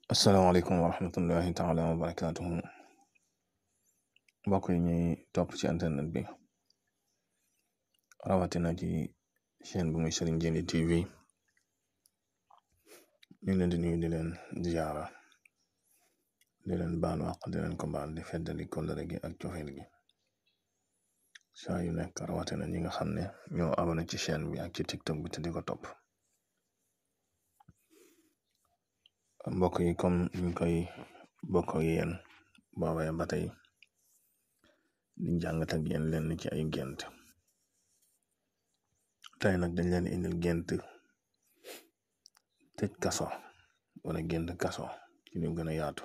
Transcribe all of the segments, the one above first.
asalaamaaleykum wa rahmatullahi taala wa barakaatuhu mbokk yi ñuy topp ci internet bi rawatina ci chaîne bu muy Serigne Djily TV ñu leen di nuyu di leen ziyaara di leen baalu àq di leen ko baal di feddali kóllëre gi ak cofeel gi saa yu nekk rawatina ñi nga xam ne ñoo abonné ci chaîne bi ak ci TikTok bi te di ko topp mbokk yi comme ñu koy bokk ak yéen boobee ba tey di jàngat ak yéen leen ci ay gént tey nag dañ leen indil gént tëj kaso wala gént kaso ci ñu gën a yaatu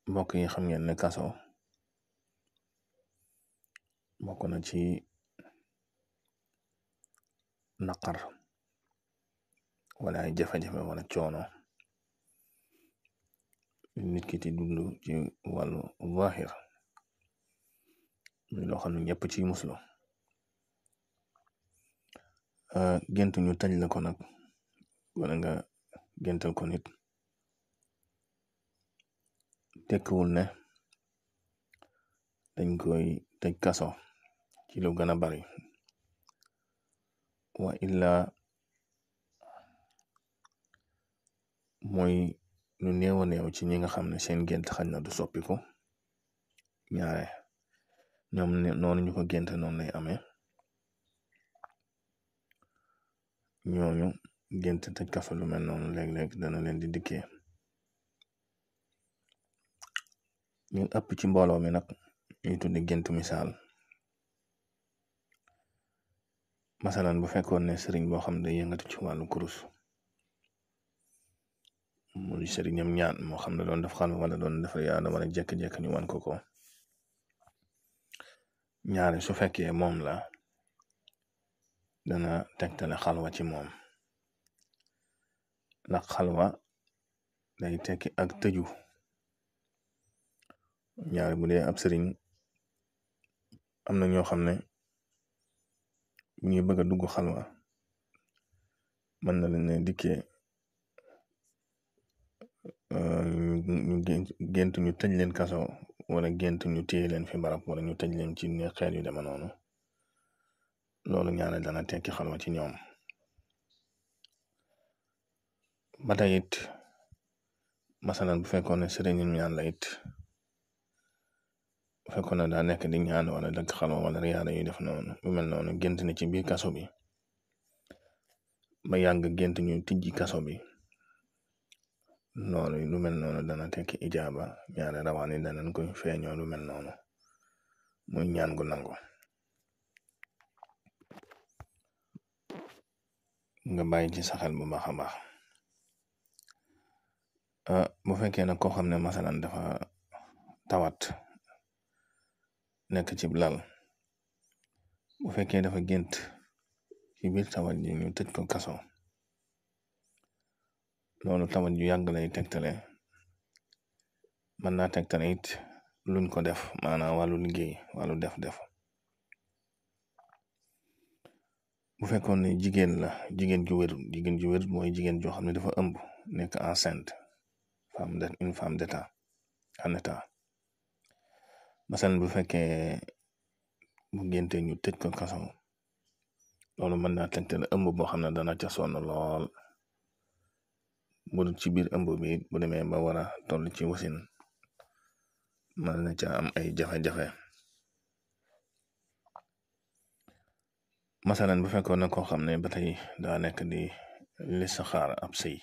mbokk yi xam ngeen ne kaso bokk na ci naqar wala ay jafe-jafe wala coono nit ki di dund ci wàllu zahir muy loo xam ne ñëpp ci muslu gént ñu tëj la ko nag wala nga géntal ko nit tekkiwul ne dañ koy tëj kaso ci lu gën a bari wa illa mooy lu néew a néew ci ñi nga xam ne seen gént xañ na du soppiku ñaare ñoom noonu ñu ko gént noonu lay amee ñooñu gént tëj kaso lu mel noonu léeg-léeg dana leen di dikkee ñu ëpp ci mbooloo mi nag ñuy tuddi gént misaal masalan bu fekkoon ne sëriñ boo xam ne day yëngatu ci wàllu kurus muy sëriñam ñaan moo xam ne doon def xam wala doon def yaa wala jekk-jekk ñu wan ko ñaare su fekkee moom la dana tegtale xalwa ci moom ndax xalwa day tekki ak tëju ñaare bu dee ab sëriñ am na ñoo xam ne ñuy bëgg a dugg xalwa mën na leen ne dikkee ñu gént ñu tëj leen kaso wala gént ñu téye leen fi barab wala ñu tëj leen ci ne xeet yu deme noonu loolu ñaare dana tekki xalwa ci ñoom ba tey it masalan bu fekkoon ne sëriñu ñaan la it bu fekkoon ne daa nekk di ñaan wala dëkk xalwa wala riyaada yu def noonu lu mel noonu gént ni ci biir kaso bi ba yàgg gént ñu tijji kaso bi loolu lu mel noonu dana tekki ijaaba ñaare rawaan yi danañ koy feeñoo lu mel noonu muy ñaan gu nangu nga bàyyi ci saxel bu baax a baax bu fekkee nag koo xam ne masalan dafa tawat nekk ci lal bu fekkee dafa gént ci biir tawat ji ñu tëj ko kaso loolu tawat ju yàgg lay tegtale mën naa tegtale it luñ ko def maanaam wàllu liggéey wàllu def bu fekkoon ne jigéen la jigéen ju wér mooy jigéen joo xam ne dafa ëmb nekk enceinte une femme d'état en état masalan bu fekkee bu génte ñu tëj ko kaso loolu mën naa tegtale ëmb boo xam ne dana ca sonn lool bu dul ci biir ëmb bi bu demee ba war a toll ci wasin mën na ca am ay jafe-jafe masalan bu fekkoon na koo xam ne ba tey daa nekk di listixaar ab sëy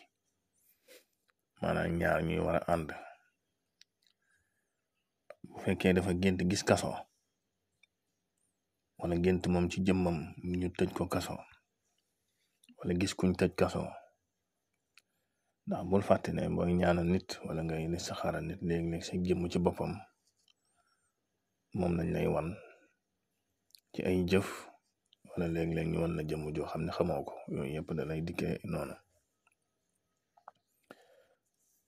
maanaam ñaar ñuy war a ànd bu fekkee dafa gént gis kaso wala gént moom ci jëmmam ñu tëj ko kaso wala gis kuñ tëj kaso ndax bul fàtte ne booy ñaanal nit wala ngay listixaaral nit léeg-léeg sa jëmm ci boppam moom lañ lay wan ci ay jëf wala léeg-léeg ñu wan la jëmm joo xam ne xamoo ko yooyu yëpp da lay dikkee noonu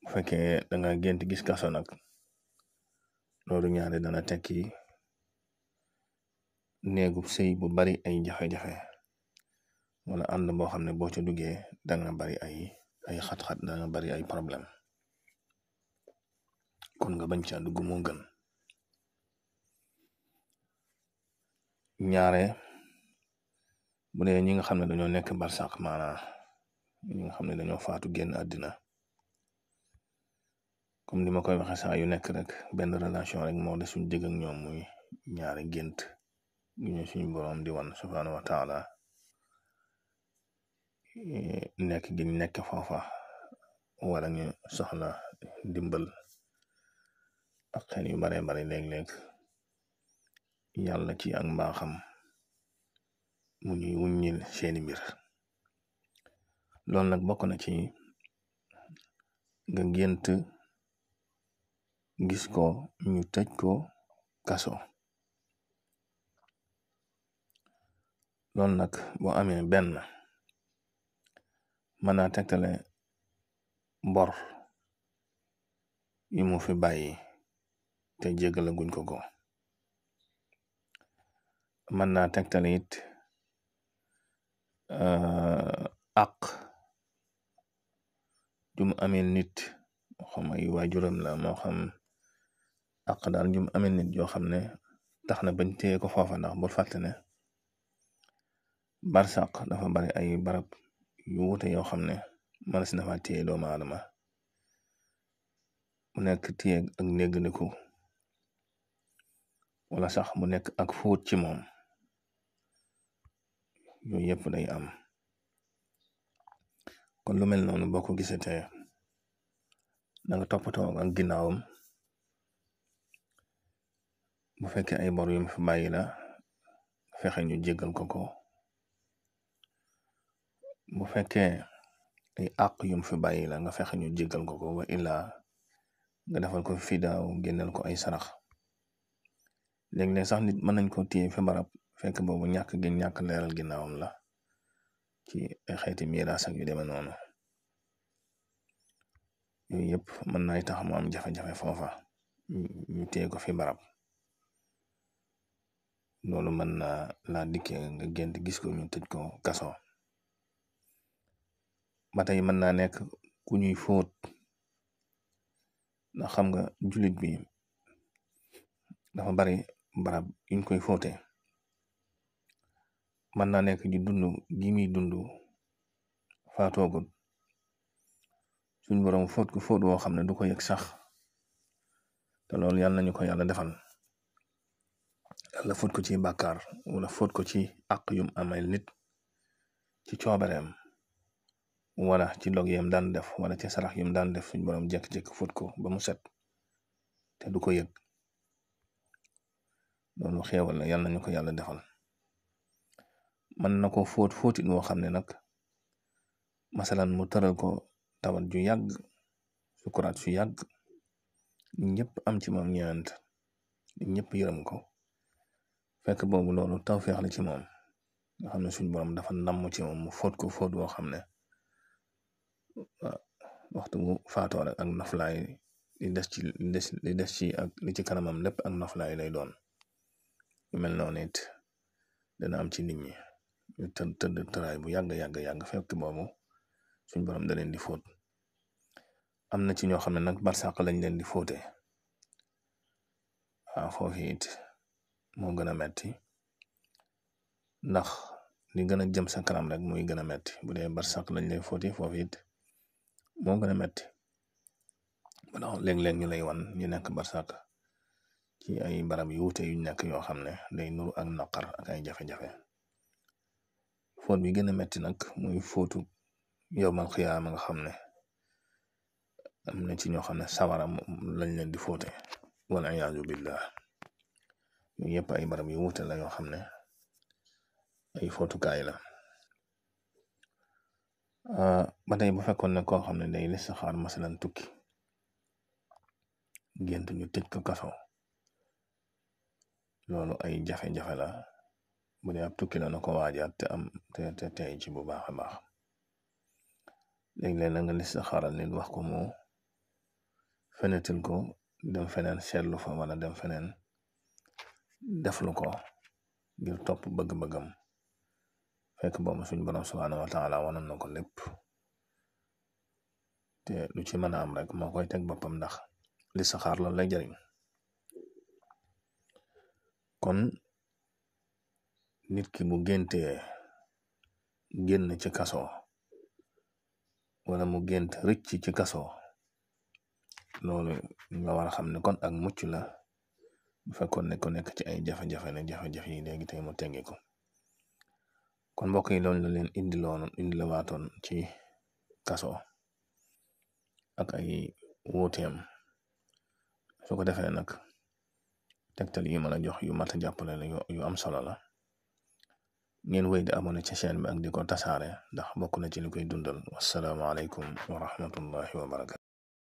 bu fekkee danga gént gis kaso nag loolu ñaare dana tekki néegu sëy bu bari ay jafe-jafe wala ànd boo xam ne boo ca duggee danga bari ay xat-xat, danga bari ay problème, kon nga bañ ca dugg moo gën. ñaare bu dee ñi nga xam ne dañoo nekk barsàq, maanaam ñi nga xam ne dañoo faatu génn àddina, comme ni ma koy waxe saa yu nekk rek, benn relation rek moo de suñ digg ak ñoom, muy ñaari gént ñu suñu boroom di wan subhaanahu wa taala nekk gi nekk foofa, wala ñu soxla dimbal ak xel yu bare bari. léeg-léeg yàlla ci ak mbaaxam mu ñuy wuññil seeni mbir. loolu nag bokk na ci nga gént gis ko ñu tëj ko kaso. loolu nag boo amee benn, mën naa tegtale bor yi mu fi bàyyi te jéggalaguñ ko. mën naa tegtale it àq jum amee nit, moo xam ay waajuram la, moo xam àq daal jum amee nit yoo xam ne tax na bañ téye ko foofa. ndax bul fàtte ne barsàq dafa bari ay barab yu wute yoo xam ne mën si dafa téye doomu aadama, mu nekk téye ak néggandiku, wala sax mu nekk ak fóot ci moom. yooyu yëpp day am. kon lu mel noonu boo ko gisee te da nga toppatoo ak ginnaawam. bu fekkee ay bor yu mu fi bàyyi la, fexe ñu jéggal ko. bu fekkee ay àq yu mu fi bàyyi la, nga fexe ñu jéggal ko. wa illaa nga defal ko fidaaw, génneel ko ay sarax. léeg-léeg sax nit mën nañ ko téye fi barab, fekk boobu ñàkk leeral ginnaawam la, ci ay xeeti miiraas ak yu demee noonu. yooyu yëpp mën naay tax mu am jafe-jafe foofa, ñu téye ko fi barab. loolu mën na laa dikkee nga gént gis ko ñu tëj ko kaso. ba tey mën naa nekk ku ñuy fóot, ndax xam nga jullit bi dafa bari barab yuñ koy fóote. mën naa nekk ji dund gi muy dund faatoogut, suñ boroom fóot ko fóot woo xam ne du ko yëg sax. te loolu yàlla nañu ko yàlla defal. yàlla fóot ko ci bàkkaar, wala fóot ko ci àq yum amel nit ci coobareem, wala ci log yam daan def, wala ci sarax yum daan def, suñ boroom jekk-jekk fóot ko ba mu set te du ko yëg. loolu xeewal la, yàlla nañu ko yàlla defal. mën na ko fóotit woo xam ne nag, masalan mu tëral ko tawat ju yàgg, sukuraat su yàgg, ñëpp am ci moom ñeewant, ñëpp yërëm ko. fekk boobu loolu tawfeex la ci moom, nga xam ne suñ borom dafa namm ci moom mu fóot ko fóot woo xam ne waxtu bu faatoo rek ak noflaay li des ci ak li ci kanamam lépp ak noflaay lay doon. yu mel noonu it dana am ci nit ñi, ñu tëdd tëraay bu yàgg fekk boobu suñ borom da leen di fóot. am na ci ñoo xam ne nag barsàq lañ leen di fóote. foofu it moo gën a metti, ndax li gën a jëm sa kanam rek muy gën a metti. bu dee barsàq lañ lay fóote, foofu it moo gën a metti. ndax léeg-léeg ñu lay wan ñu nekk barsàq ci ay barab yu wute yuñ nekk, yoo xam ne day nuru ak naqar ak ay jafe-jafe. fóot bi gën a metti nag muy fóotu yowmal xiyaama, nga xam ne am na ci ñoo xam ne sawara lañ leen di fóote, wal iyaazu billah. yooyu yëpp ay barab yu wute la yoo xam ne ay fóotukaay la. ba tey bu fekkoon ne koo xam ne day listixaar, masalan tukki, gént ñu tëj ko kaso, loolu ay jafe-jafe la. bu dee ab tukki la na ko waajaat te tey ci bu baax a baax. léeg-léeg la nga listixaaral nit, wax ko mu fenetil ko, dem feneen seetlu fa, wala dem feneen deflu ko ngir topp bëgg-bëggam, fekk boobu suñ borom subhaanahu wa taala wanoon na ko lépp te lu ci mën a am rek moo koy teg boppam ndax li saxaar loolu lay jariñ. kon nit ki bu géntee génn ci kaso wala mu gént rëcc ci kaso loolu nga war a xam ne kon ak mucc la bu fekkoon ne ko nekk ci ay jafe-jafe ne jafe-jafe yi léegi tey mu teggi ko. kon mbokk yi loolu la leen indi la waatoon ci kaso ak ay wuuteem. su ko defee nag tegtal yi ma la jox yu mat a jàppale la yu am solo la. ngeen wéy di abonné ci chaîne bi ak di ko tasaare ndax bokk na ci li koy dundal. wassalaamu aleykum wa rahmatullahi wa barakatu.